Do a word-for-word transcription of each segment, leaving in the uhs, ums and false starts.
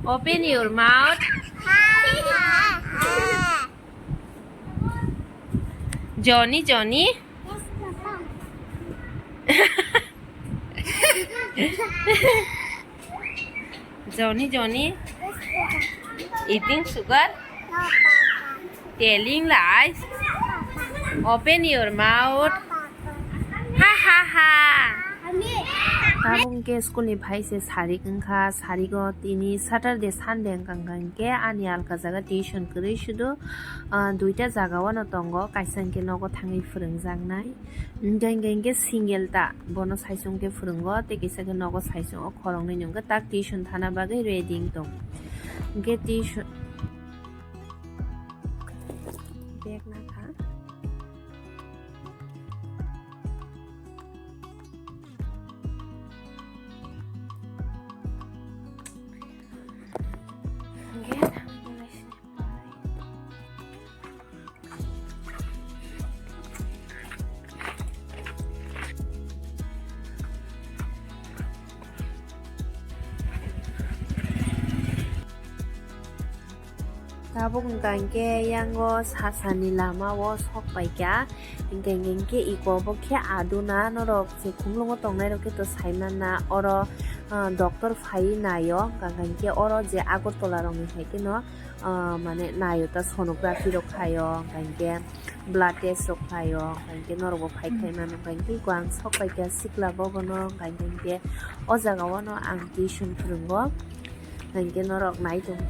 Open your mouth. Johnny, Johnny. Johnny, Johnny. Eating sugar. Telling lies. Open your mouth. Ha ha ha. Tabuk hwnkhe school ni phai se sarik wngkha, sarigo tini Saturday, Sunday wngkha, wngkha hwnkhe ani alka jaga tuition kwrwi sudo, ah, duita jaga o no tongo, kaisa hwnkhe nogo thangwi phwrwngjaknai, hwnkhe hwnkhe single ta bono saichung khe phwrwngo, tei kisa khe nogo saichung o khoroknwi nungkhe tak tuition thana bagwi ready wng tong, hwnkhe tuition. Bag nakha. Tabuk hwnkha hwnkhe yango sasani lama o sok paikha, hwnkha hwnkhe iko bo khe aduna norok je khumlungo tongnai rok khe to saimanna oro, ah, doctor phaiwi naio, hwnkha hwnkhe oro je Agartala rokni hai kheno, ah, mane naio ta sonography rok khaio, hwnkha hwnkhe blood test rok khaio, hwnkha hwnkhe norok bo phai khai mano, hwnkha hwnkhe iko ang sok paikha sikla bobono, hwnkha hwnkhe o jaga o no ang tuition phwrwngo. Hwnkhe norok nai tong.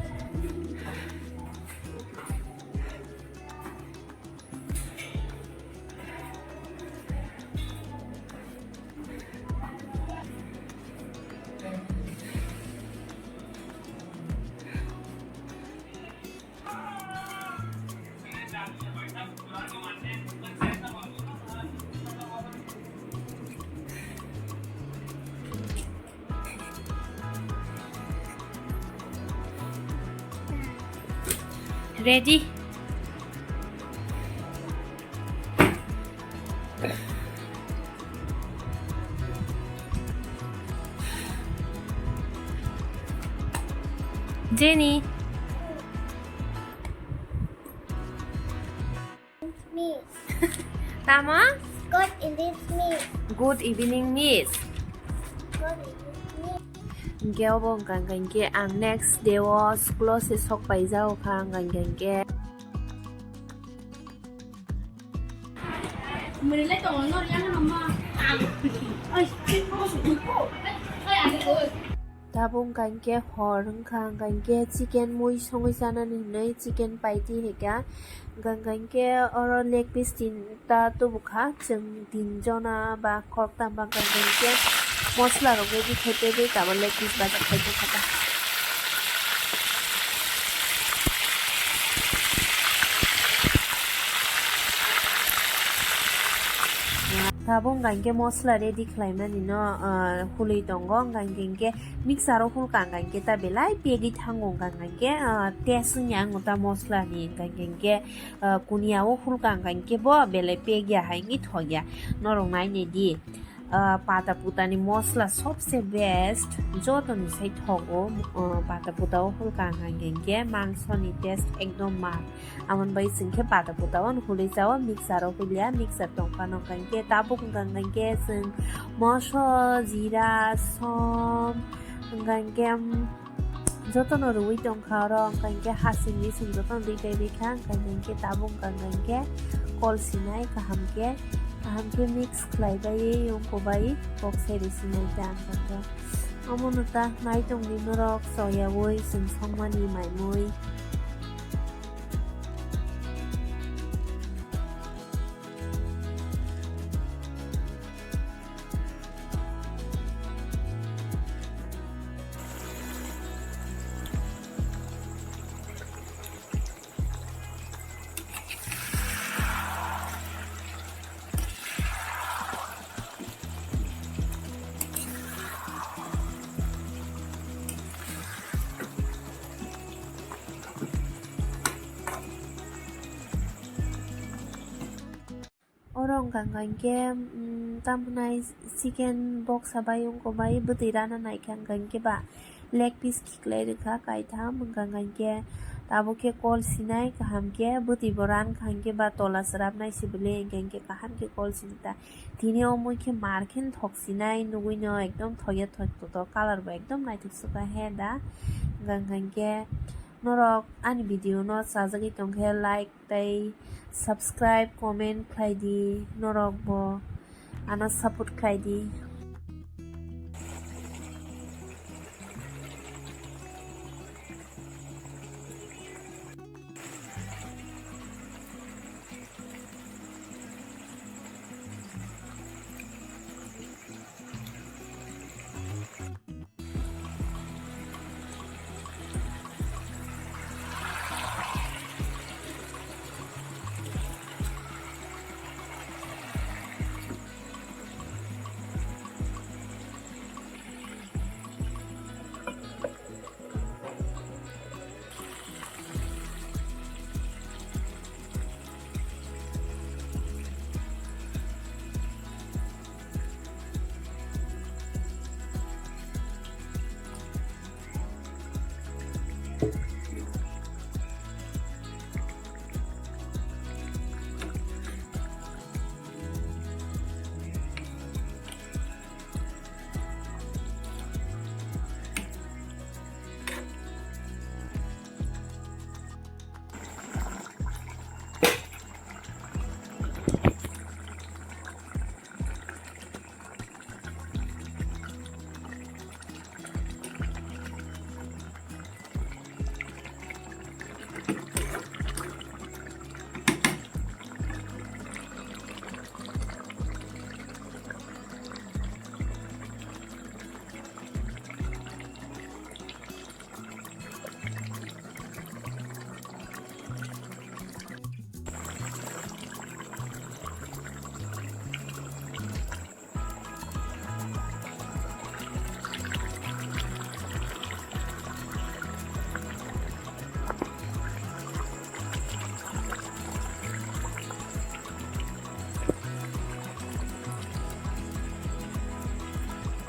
Ready? Jenny. Miss. Tamo? Good evening, Miss. Good evening, Miss. Good evening, Miss. Hwnkhe obo wngkha hwnkha hwnkhe ang next day o school o se sok paijak kha hwnkha hwnkhe. Tabuk hwnkha hwnkhe hor wngkha, hwnkha hwnkhe chicken mui songwi chanani hinwi chicken paiti hwnkha, hwnkha hwnkhe oro leg piece tinta tubukha, chwng tin jona ba khoroktham ba hwnkha hwnkhe mosla rok ready khai tei tei tabuk leg piece bajak khai tongkha ta. Tabuk hwnkha hwnkhe mosla ready khlaimani no, ah, hului tongo, hwnkha hwnkhe mixer o hulkha hwnkha hwnkhe ta belai pegwi thango, hwnkha hwnkhe, ah, taste wngya ang ta mosla ni, hwnkha hwnkhe, ah, kunia o hulkha hwnkha hwnkhe bo belai pegya hai wngwi thokya. Norok nainai di. Ah, pata putani mosla sobse best, jotoni sai thogo, ah, pata puta o hulkha hwnkha hwnkhe mangsoni taste ekdom ma. Amoni bai chwng khe pata puta o hului chao, mixer o hwlya, mixer tongphano hwnkha hwnkhe tabuk hwnkha hwnkha hwnkhe chwng moso, jira, som, hwnkha hwnkhe, um, jotono rwui tongkha oro, hwnkha hwnkhe hasing bising jotono rwi pai rikha, hwnkha hwnkhe tabuk hwnkha hwnkhe kol sinai kaham khe, kaham khe mix khlai baiwi wngkha bai kok sai rw sinai ta hwnkha hwnkhe. Omono ta nai tongdi norok choyaui chwng songmani maimui. Oro wngkha hwnkha hwnkhe, mm, tamo nai chicken boksa bai wngkha bai bwtwi rana naikha hwnkha hwnkhe ba Leg piece khiklai rwkha kaitham, hwnkha hwnkha khe tabuk khe kol sinai kaham khe bwtwi bo ran kha hwnkhe ba tola chwrapnai se bwle, hwnkha hwnkhe kaham khe kol sini ta. Tini omo khe mar khe thok sinai nugui no ekdom thokya thok totok colour bo ekdom naithok sukha he da. Hwnkha hwnkha khe norok ani video no chajagwi tong khe like tei subscribe, comment khlai di, norok bo ano support khlai di.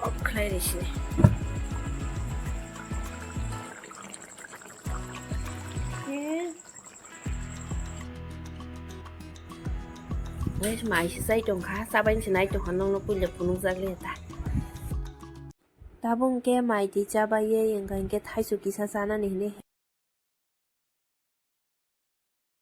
Off khlai risi. Guys, mai se chai tongkha, chabai se nai tongkha, nongno puila phunukjak le ta. Tabuk hwnkhe mai twi chabai ye, hwnkha hwnkhe thaichuk kisa chanani hinwi.